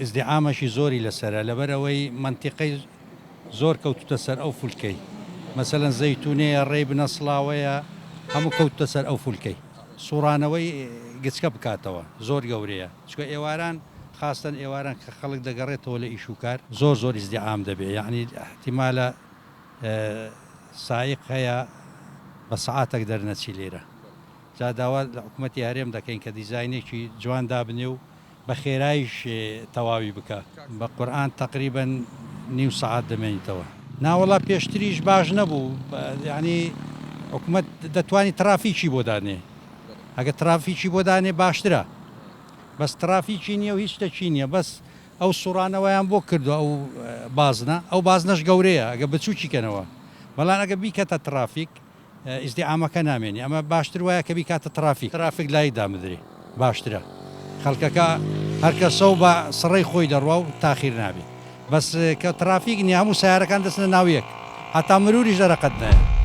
ئیزدیعامەکی زۆری لەسەرە لەبەرئەوەی مەنتیقەی زۆر کەوتوتە سەر ئەو فولکەی مەسەلەن زەیتونەیە ڕێی بنەسڵاوەیە هەموو کەوتوتە سەر ئەو فولکەی سوڕانەوەی گچکە بکاتەوە زۆر گەورەیە چونکە ئێواران خاستەن ئێواران کە خەڵک دەگەڕێتەوە لە ئیش و کار زۆر زۆر ئیزدیعام دەبێ یەعنی ئیحتیمالە سایق هەیە بە سەعاتەک دەرنەچی لێرە جا داوا لە حکومەتی هەرێم دەکەین کە دیزاینێکی جوان دابنێ و بە خێرایش تەواوی بکا. بە قورئان تەقریبەن نیو سەعات دەمێنیتەوە. ناوەڵا پێشتریش باش نەبوو یانی حکومەت دەتوانی ترافیکی بۆ دانێ ئەگەر ترافیکی بۆ دانێ باشترە بەس ترافیکی نییە و هیچ شتەکی نییە بەس ئەو سوڕانەوەیان بۆ کردوە ئەو بازنە ئەو بازنەش گەورەیە ئەگە بچوکی کەنەوە بەڵام ئەگە بیکەتە ترافیک ئیزدیعامەکە نامێنی ئەمە باشتر وایە کە بیکاتە ترافیک. ترافیک لایت دابدرێ باشترە خەڵکەکە هەرکەسەو بە سڕەی خۆی دەڕوا و تاخیر نابێ بەس کە ترافیک نیە هەموو سەیارەکان دەچنە ناو یەک هەتا مروریش دەرەقەت نایە.